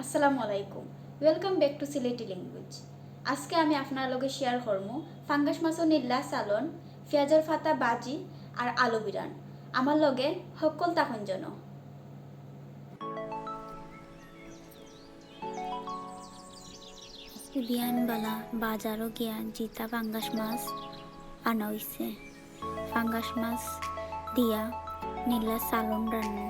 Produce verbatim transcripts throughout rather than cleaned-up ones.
আসসালামু আলাইকুম। Welcome back to Sylheti language. আজকে আমি আপনার লগে শেয়ার করমু ফাঙ্গাস মাছর নিল্লা সালন, পিয়াজর পাতা ভাজি আর আলু বিরান। আমার লগে হক্কল থাকইন যেন। আজকে বিয়ানবালা বাজারো গিয়া জিতা ফাঙ্গাস মাছ আনা অইছে। ফাঙ্গাস মাছ দিয়া নিল্লা সালন রান্না।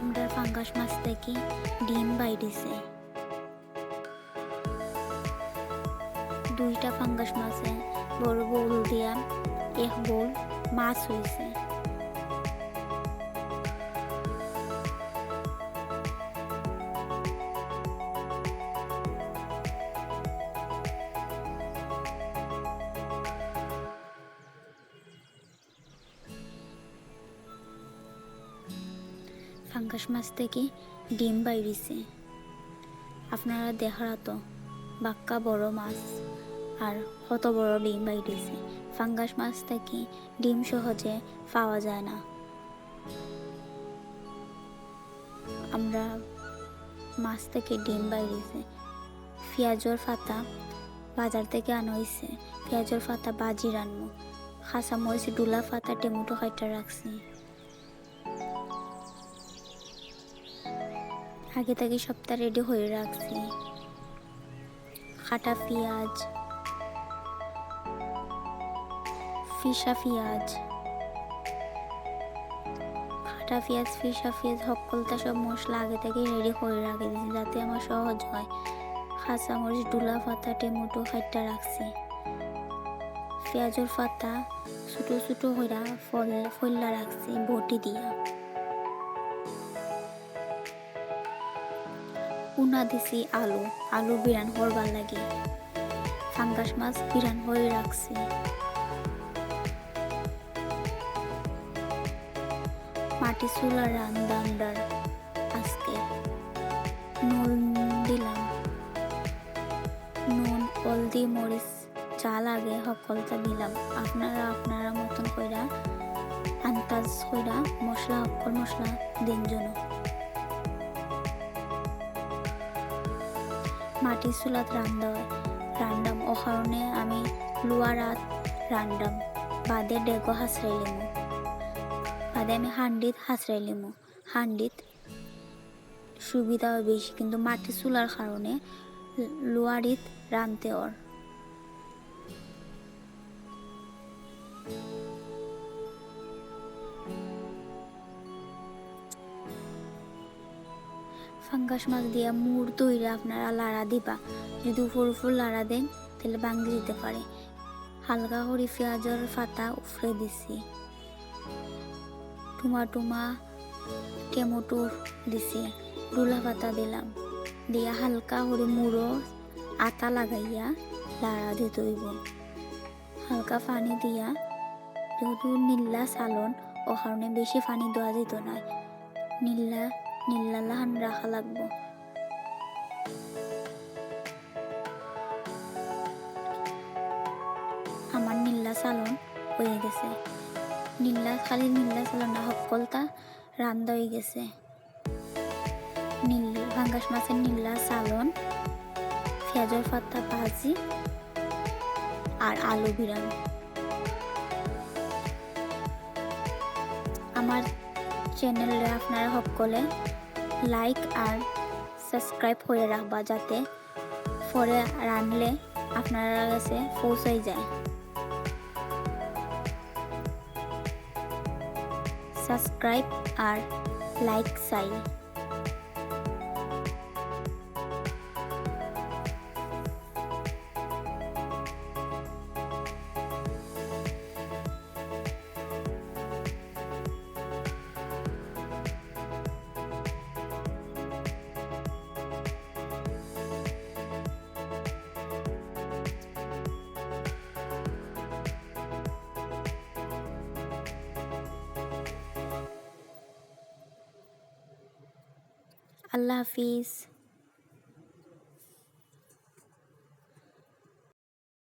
আমরার ফাঙ্গাস মাছ থাকি ডিম বাইরিছে। দুইটা ফাঙ্গাস মাছে বড় বোল দিয়া এক বোল মাছ অইছে। ফাঙ্গাস মাছ থাকি ডিম বাইরিছে। আপনারা দেখরা তো, বাক্কা বড় মাছ আর কত বড় ডিম বাইরিছে। ফাঙ্গাস মাছ থাকি ডিম সহজে পাওয়া যায় না। আমরা মাছ থাকি ডিম বাইরিছে। পিয়াজর পাতা বাজার থাকি আনা অইছে। পিয়াজর পাতা ভাজি রানমু। কাঁচা মরিচ, ডুলা পাতা, টমেটো কাইটা রাখছি। আগে থাকি সবটা রেডি করি রাখছি। কাটা পিয়াজ, পিসা পিয়াজ, কাটা পিয়াজ, পিসা পিয়াজ, হক্কলতা সব মশলা আগে থাকি রেডি করি রাখি দিছি, যাতে আমার সহজ হয়। কাঁচা মরিচ, ডুলা পাতা, টমেটো কাইটা রাখছি। পিয়াজর পাতা ছোট ছোট কইরা ফল-, ফইল্লা রাখছি বটি দিয়া। উনা দিছি আলু, আলু বিরান করবার লাগি। ফাঙ্গাস মাছ বিরান করি রাখছি। মাটি চুলা রান্দা আমরার আজকে। নুন দিলাম, নুন, হলদি, মরিচ, যা লাগে হক্কলতা দিলাম। আপনারা আপনারা মতন কইরা আন্দাজ কইরা মশলা, হক্কল মশলা দিন যেন। মাটির চুলাত রান্দা অয়, রান্দাম, ও কারণে আমি লুয়ার আত রান্দাম। বাদে ডেগো হাছরাইলিমু, বাদে আমি হান্ডিত হাছরাইলিমু। হান্ডিত সুবিধা অয় বেশি, কিন্তু মাটির চুলার কারণে লুয়ারিত রানতে অর। ফাঙ্গাস মাছ দিয়া মুড় ধইরা আপনারা লাড়া দিবা। যদি উপর উপর লাড়া দেন, তাইলে ভাঙ্গি দিতে পারে। হালকা করি পিয়াজর পাতা উপরে দিছি। টুমা টুমা টমেটো দিছি, ডুলা পাতা দিলাম, দিয়া হালকা করি মুড়ো আতা লাগাইয়া লাড়া দিতে অইবো। হালকা পানি দিয়া, যেহেতু নিল্লা সালন, ও কারণে বেশি পানি দেওয়া যাইতো নায়, নিল্লা নিল্লা লাখান রাখা লাগবো। আমার নিল্লা সালন অই গেছে। নিল্লা, খালি নিল্লা সালন না, হক্কলতা রান্দা অই গেছে। নিল-, ফাঙ্গাস মাছের নিল্লা সালন, পিয়াজর পাতা ভাজি আর আলু বিরান। আমার চ্যানেলে আপনারা হক্কলে like আর subscribe করি রাখবা, যাতে পরে রানলে আপনারা গেছে পৌঁছাই যায়। Subscribe আর like চাই। আল্লাহ হাফিজ।